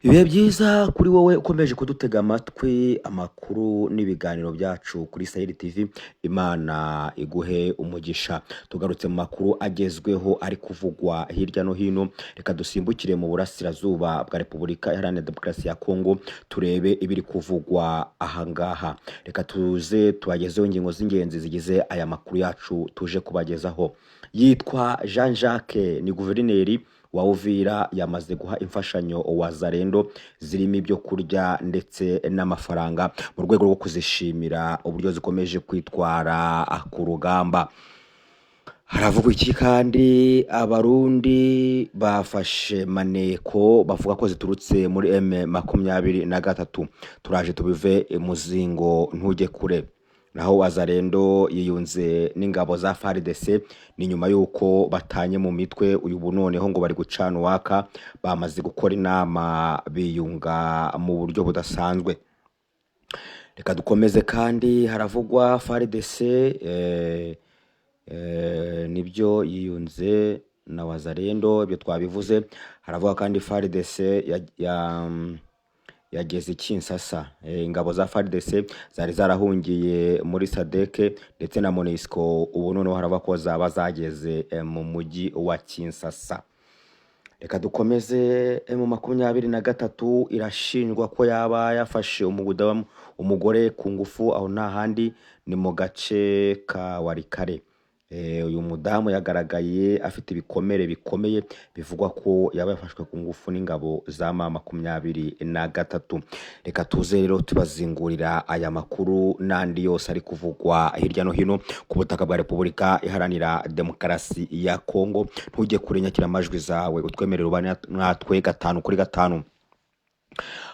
Ibihe byiza kuri wowe ukomeje kudutega amatwi amakuru n'ibiganiro byacu kuri Saheli TV. Imana iguhe umugisha. Tugarutse mu makuru agezweho ari kuvugwa hirya no hino. Reka dusimbukire mu burasirazuba bwa Repubulika Iharanira Demokarasi ya Kongo, turebe ibiri kuvugwa ahangaha. Reka tuze tubagezeho ingingo z'ingenzi zigize aya makuru yacu tuje kubagezaho. Yitwa Jean Jacques, ni guverineri wa Uvira, yamaze guha imfashanyo Wazalendo zirimo ibyo kurya ndetse n'amafaranga mu rwego rwo kuzishimira uburyo zikomeje kwitwara ku rugamba. Haravugwa iki kandi? Abarundi bafashe maneko bavuga ko ziturutse muri M23. Turaje tubive muzingo, ntujye kure. Naho Wazalendo yiyunze n'ingabo za FARDC, ni nyuma y'uko batanye mu mitwe. Uyu ubu noneho ngo bari gucana uwaka, bamaze gukora inama biyunga mu buryo budasanzwe. Reka dukomeze kandi, haravugwa FARDC nibyo yiyunze na Wazalendo, ibyo twabivuze. Haravuga kandi FARDC yageze i Kinshasa. Ingabo za FARDC zari zarahungiye muri SADC ndetse na MONUSCO, ubu noneho haravuga ko zaba zageze mu mujyi wa Kinshasa. Reka dukomeze. M23 irashinjwa ko yaba yafashe umugore ku ngufu, aho nta handi ni mu gace ka Walikale. Uyu mudamu yagaragaye afite ibikomere bikomeye, bivugwa ko yaba yafashwe ku ngufu n'ingabo za M23. Reka tuze rero tubazingurira aya makuru n'andi yose ari kuvugwa hirya no hino ku butaka bwa Repubulika Iharanira Demokarasi ya Kongo. Ntujye kure, nyakira amajwi zawe utwemerere ubane natwe gatanu kuri gatanu.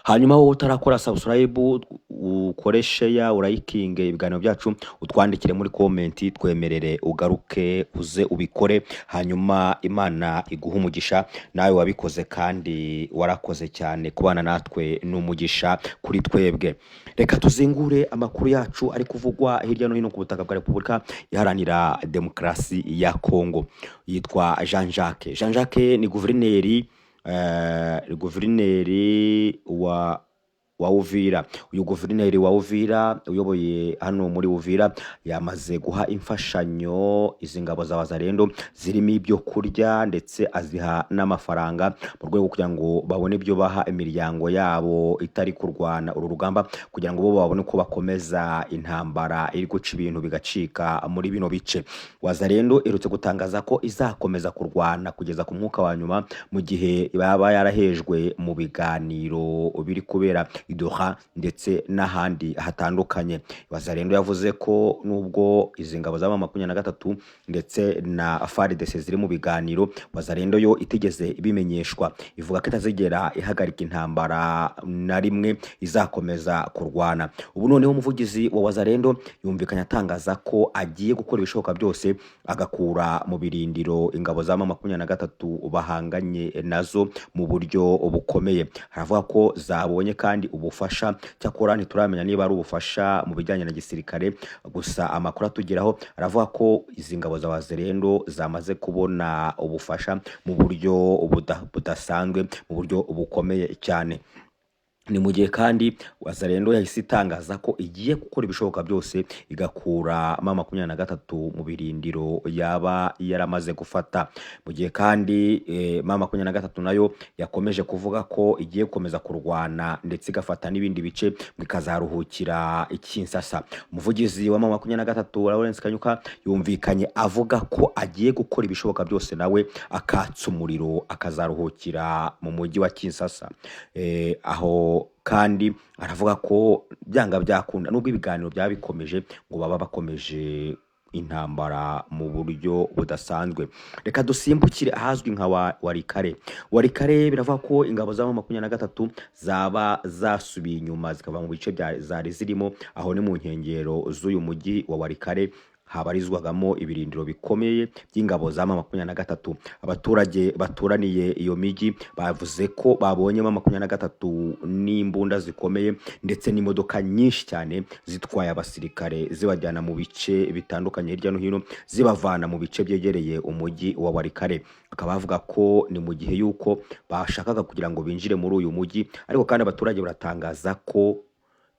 Hanyuma wowe utarakora subscribe, ukore share, urayikinge ibiganiro byacu, utwandikire muri comment, twemerere ugaruke uze ubikore. Hanyuma Imana iguhe umugisha nawe wabikoze, kandi warakoze cyane kubana natwe, ni umugisha kuri twebwe. Reka tuzingure amakuru yacu ari kuvugwa hirya no hino ku butaka bwa Repubulika Iharanira Demokarasi ya Kongo. Yitwa Jean Jacques. Jean Jacques ni guverineri wa Uvira. Uyu guverineri wa Uvira uyoboye hano muri Uvira yamaze guha imfashanyo izi ngabo za Wazalendo zirimo ibyo kurya, ndetse aziha n'amafaranga mu rwego kugira ngo babone ibyo baha imiryango yabo itari kurwana uru rugamba, kugira ngo bo babone uko bakomeza intambara iri guca ibintu bigacika muri bino bice. Wazalendo iherutse gutangaza ko izakomeza kurwana kugeza ku mwuka wa nyuma mu gihe baba yarahejwe mu biganiro biri kubera i Doha ndetse n'ahandi hatandukanye. Wazalendo yavuze ko nubwo izi ngabo za M23 ndetse na FARDC ziri mu biganiro, Wazalendo yo itigeze ibimenyeshwa. Ivuga ko itazigera ihagarika intambara na rimwe, izakomeza kurwana. Ubu noneho umuvugizi wa Wazalendo yumvikanye atangaza ko agiye gukora ibishoboka byose agakura mu birindiro ingabo za M23 bahanganye nazo mu buryo bukomeye. Haravuga ko zabonye kandi ubufasha, cyakora ntituramenya niba ari ubufasha mu bijyanye na gisirikare gusa. Amakuru atugeraho aravuga ko izi ngabo za Wazalendo zamaze kubona ubufasha mu buryo budasanzwe, mu buryo bukomeye cyane. Ni mu gihe kandi Wazalendo yahise itangaza ko igiye gukora ibishoboka byose igakura M23 mu birindiro yaba yaramaze gufata. Mu gihe kandi M23 nayo yakomeje kuvuga ko igiye gukomeza kurwana ndetse igafata n'ibindi bice, ngo ikazaruhukira i Kinshasa. Umuvugizi wa M23 Lawrence Kanyuka yumvikanye avuga ko agiye gukora ibishoboka byose nawe akatsa umuriro, akazaruhukira mu mujyi wa Kinshasa. Aho kandi aravuga ko byanga byakunda, nubwo ibiganiro byaba bikomeje, ngo baba bakomeje intambara mu buryo budasanzwe. Reka dusimbukire ahazwi nka Walikale. Walikale biravuga ko ingabo za M23 zaba zasubiye inyuma zikava mu bice zari zirimo, aho ni mu nkengero z'uyu mujyi wa Walikale. Habarizwagamo ibirindiro bikomeye by'ingabo za M23. Abaturage baturaniye iyo mijyi bavuze ko babonye M23 n'imbunda zikomeye ndetse n'imodoka nyinshi cyane zitwaye abasirikare, zibajyana mu bice bitandukanye hirya no hino, zibavana mu bice byegereye umujyi wa Walikale. Bakaba bavuga ko ni mu gihe y'uko bashakaga kugira ngo binjire muri uyu mujyi, ariko kandi abaturage baratangaza ko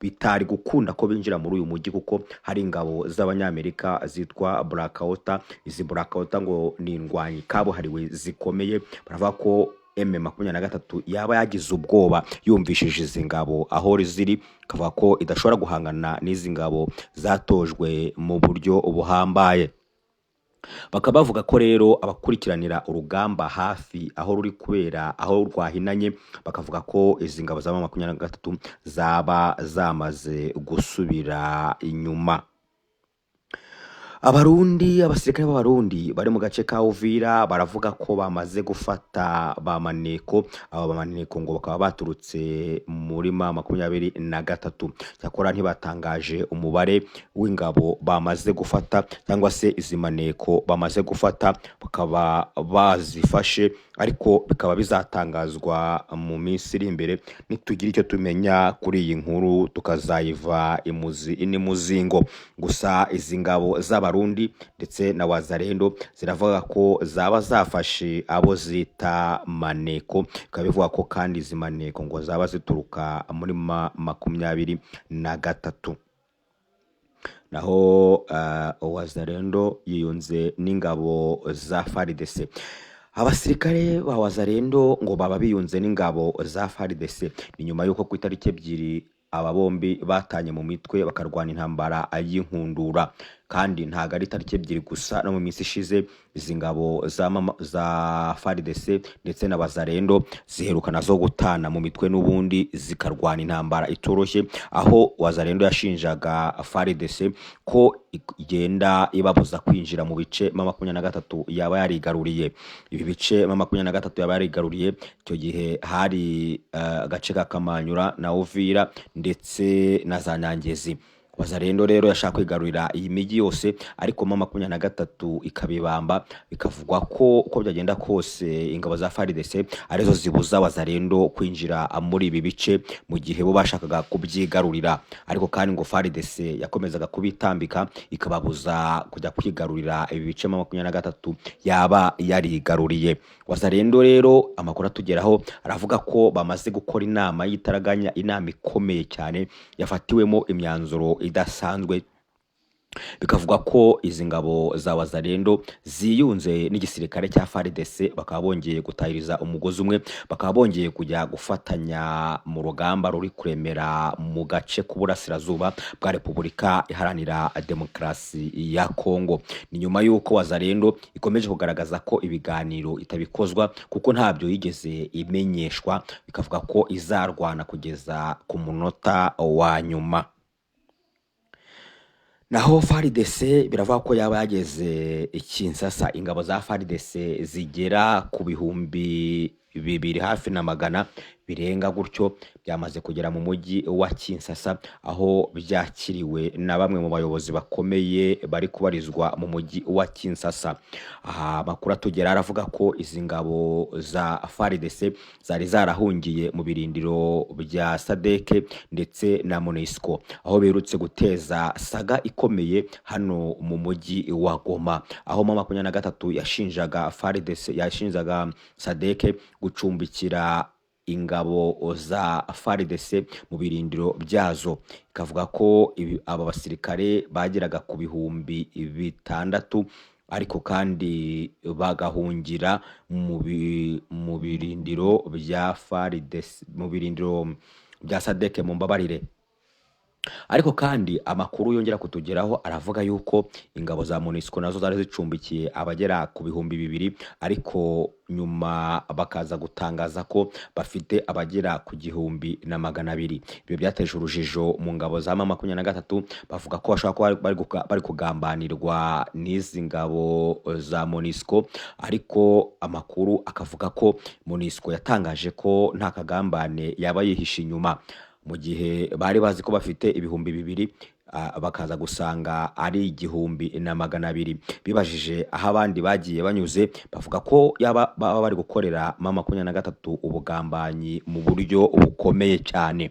bitari gukunda ko binjira muri uyu mujyi kuko hari ingabo z'Abanyamerika zitwa Blackwater. Izi Blackwater ngo ni indwanyi kabuhariwe zikomeye. Baravuga ko M23 yaba yagize ubwoba yumvishije izi ngabo aho ziri, ikavuga ko idashobora guhangana n'izi ngabo zatojwe mu buryo buhambaye. Bakaba bavuga ko rero abakurikiranira urugamba hafi aho ruri kubera, aho rwahinanye, bakavuga ko izi ngabo za M23 zaba zamaze gusubira inyuma. Abarundi, abasirikare b'Abarundi bari mu gace ka Uvira baravuga ko bamaze gufata ba maneko. Aba bamaneko ngo bakaba baturutse muri M23. Cyakora ntibatangaje umubare w'ingabo bamaze gufata cyangwa se izi maneko bamaze gufata, bakaba bazifashe, ariko bikaba bizatangazwa mu minsi iri imbere. Nitugira icyo tumenya kuri iyi nkuru, tukazayiva imuzi n'imuzingo. Gusa izi ngabo z'Abarundi ndetse na Wazalendo ziravuga ko zaba zafashe abo zita maneko. Bikaba bivuga ko kandi izi maneko ngo zaba zituruka muri M23. Naho Wazalendo yiyunze n'ingabo za FARDC. Abasirikare ba Wazalendo ngo baba biyunze n'ingabo za FARDC. Ni nyuma y'uko ku itariki 2 aba bombi batanye mu mitwe, bakarwana intambara y'inkundura. Kandi ntabwo ari itariki 2 gusa, no mu minsi ishize izi ngabo za FARDC ndetse na Wazalendo ziheruka nazo gutana mu mitwe n'ubundi, zikarwana intambara itoroshye, aho Wazalendo yashinjaga FARDC ko igenda ibabuza kwinjira mu bice M23 yaba yarigaruriye. Ibi bice M23 yaba yarigaruriye icyo gihe hari agace ka Kamanyura na Uvira ndetse na za Nyangezi. Wazalendo rero yashaka kwigarurira iyi mijyi yose, ariko M23 ikabibamba. Bikavugwa ko uko byagenda kose ingabo za FARDC arizo zibuza Wazalendo kwinjira muri ibi bice mu gihe bo bashakaga kubyigarurira. Ariko kandi ngo FARDC yakomezaga kubitambika, ikababuza kujya kwigarurira ibi bice M23 yaba yarigaruriye. Wazalendo rero, amakuru atugeraho aravuga ko bamaze gukora inama y'itaraganya, inama ikomeye cyane yafatiwemo imyanzuro idasanzwe. Bikavuga ko izi ngabo za Wazalendo ziyunze n'igisirikare cya FARDC, bakaba bongeye gutahiriza umugozi umwe, bakaba bongeye kujya gufatanya mu rugamba ruri kuremera mu gace k'uburasirazuba bwa Repubulika Iharanira Demokarasi ya Kongo. Ni nyuma y'uko Wazalendo ikomeje kugaragaza ko ibiganiro itabikozwa kuko ntabyo yigeze imenyeshwa, bikavuga ko izarwana kugeza ku munota wa nyuma. Naho FARDC biravuga ko yaba yageze i Kinshasa. Ingabo za FARDC zigera ku 2000 hafi na magana birenga gutyo byamaze kugera mu mujyi wa Kinshasa, aho byakiriwe na bamwe mu bayobozi bakomeye bari kubarizwa mu mujyi wa Kinshasa. Aha amakuru atugera aravuga ko izi ngabo za FARDC zari zarahungiye mu birindiro bya SADC ndetse na MONUSCO, aho berutse guteza saga ikomeye hano mu mujyi wa Goma, aho M23 yashinjaga FARDC, yashinjaga SADC gucumbikira ingabo za FARDC mu birindiro byazo, ikavuga ko aba basirikare bageraga ku 6000, ariko kandi bagahungira mu birindiro bya FARDC, mu birindiro bya SADC, mu mbabarire. Ariko kandi amakuru yongera kutugeraho aravuga yuko ingabo za MONUSCO nazo zari zicumbikiye abagera ku 2000, ariko nyuma bakaza gutangaza ko bafite abagera ku 1200. Ibyo byateje urujijo mu ngabo za M23, bavuga ko bashobora kuba bari kugambanirwa n'izi ngabo za MONUSCO. Ariko amakuru akavuga ko MONUSCO yatangaje ko nta kagambane yaba yihishe inyuma, mu gihe bari bazi ko bafite 2000. bakaza gusanga ari 1200. Bibajije aho abandi bagiye banyuze, bavuga ko yaba baba bari gukorera M23 ubugambanyi mu buryo bukomeye cyane.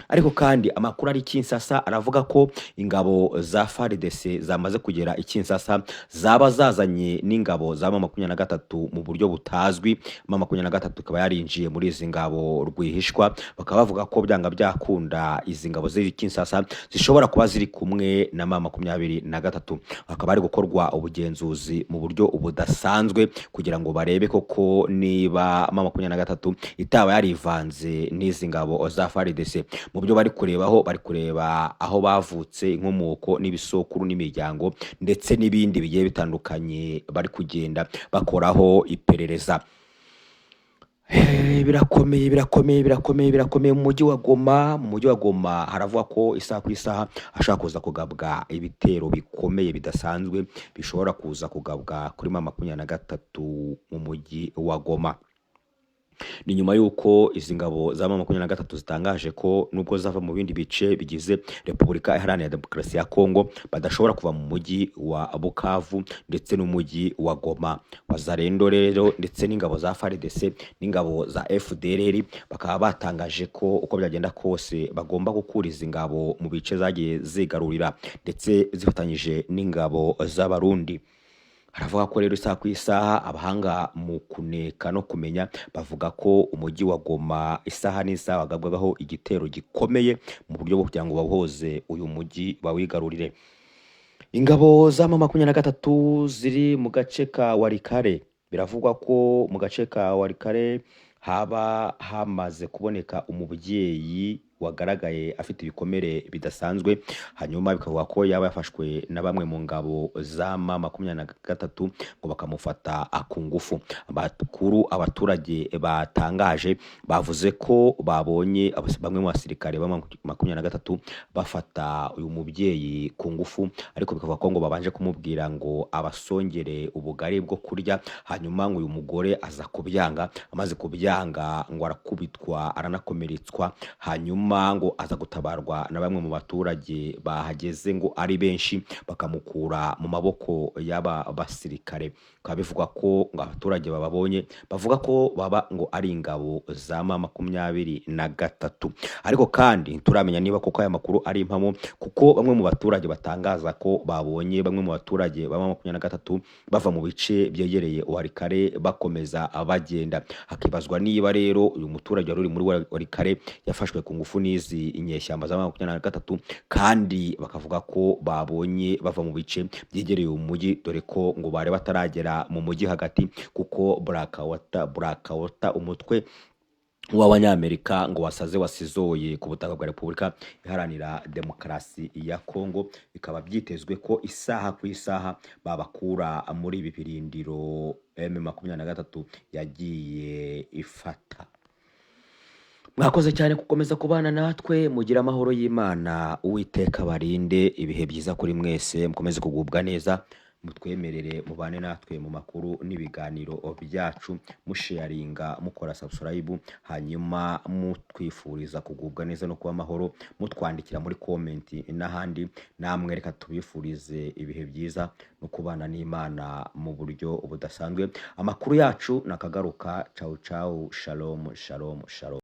Ariko kandi amakuru ari Kinshasa aravuga ko ingabo za FARDC zamaze kugera i Kinshasa, zaba zazanye n'ingabo za M23 mu buryo butazwi. M23 ikaba yarinjiye muri izi ngabo rwihishwa. Bakaba bavuga ko byanga byakunda izi ngabo ziri Kinshasa zishobora kuba ziri kumwe na M23. Hakaba hari gukorwa ubugenzuzi mu buryo budasanzwe kugira ngo barebe koko niba M23 itaba yarivanze n'izi ngabo za FARDC. Mu byo bari kurebaho, bari kureba aho bavutse, inkomoko n'ibisokuru n'imiryango, ndetse n'ibindi bigiye bitandukanye bari kugenda bakoraho iperereza. Birakomeye, birakomeye, birakomeye, birakomeye mu mujyi wa Goma. Mu mujyi wa Goma haravuga ko isaha ku isaha hashobora kuza kugabwa ibitero bikomeye bidasanzwe, bishobora kuza kugabwa kuri M23 mu mujyi wa Goma. Ni nyuma y'uko izi ngabo za M23 zitangaje ko nubwo zava mu bindi bice bigize Repubulika Iharanira Demokarasi ya Kongo, badashobora kuva mu mujyi wa Bukavu ndetse n'umujyi wa Goma. Wazalendo rero ndetse n'ingabo za FARDC n'ingabo za FDLR bakaba batangaje ko uko byagenda kose bagomba gukura izi ngabo mu bice zagiye zigarurira, ndetse zifatanyije n'ingabo z'Abarundi. Haravuga ko rero isaha ku isaha, abahanga mu kuneka no kumenya bavuga ko umujyi wa Goma isaha n'isaha wagabwagaho igitero gikomeye mu buryo bwo kugira ngo babohoze uyu mujyi, bawigarurire. Ingabo za M23 ziri mu gace ka Walikale. Biravugwa ko mu gace ka Walikale haba hamaze kuboneka umubyeyi wagaragaye afite ibikomere bidasanzwe, hanyuma bikavuga ko yaba yafashwe na bamwe mu ngabo za M23 ngo bakamufata ku ngufu. Amakuru abaturage batangaje, bavuze ko babonye bamwe mu basirikare ba 23 bafata uyu mubyeyi ku ngufu, ariko bikavuga ko ngo babanje kumubwira ngo abasongere ubugari bwo kurya, hanyuma ngo uyu mugore aza kubyanga. Amaze kubyanga ngo arakubitwa, aranakomeretswa, hanyuma ngo aza gutabarwa na bamwe mu baturage bahageze ngo ari benshi, bakamukura mu maboko y'aba basirikare. Bikaba bivugwa ko ngo abaturage bababonye bavuga ko baba ngo ari ingabo za M23. Ariko kandi ntituramenya niba koko aya makuru ari impamo, kuko bamwe mu baturage batangaza ko babonye bamwe mu baturage ba M23 bava mu bice byegereye Walikale bakomeza bagenda. Hakibazwa niba rero uyu muturage wari uri muri Walikale yafashwe ku ngufu n'izi inyeshyamba za M23, kandi bakavuga ko babonye bava mu bice byegereye umujyi, dore ko ngo bari bataragera mu mujyi hagati, kuko Blackwater, umutwe w'Abanyamerika ngo wasaze wasizoye ku butaka bwa Repubulika Iharanira Demokarasi ya Kongo, bikaba byitezwe ko isaha ku isaha babakura muri ibi birindiro M23 yagiye ifata. Mwakoze cyane gukomeza kubana natwe. Mugire amahoro y'Imana, Uwiteka barinde. Ibihe byiza kuri mwese, mukomeze kugubwa neza. Mutwemerere mubane natwe mu makuru n'ibiganiro byacu, musharinga, mukora subscribe, hanyuma mutwifuriza kugubwa neza no kuba amahoro, mutwandikira muri comment n'ahandi. Namwe reka tubifurize ibihe byiza no kubana n'Imana mu buryo budasanzwe. Amakuru yacu nakagaruka. Cawu cawu, shalom, shalom, shalom.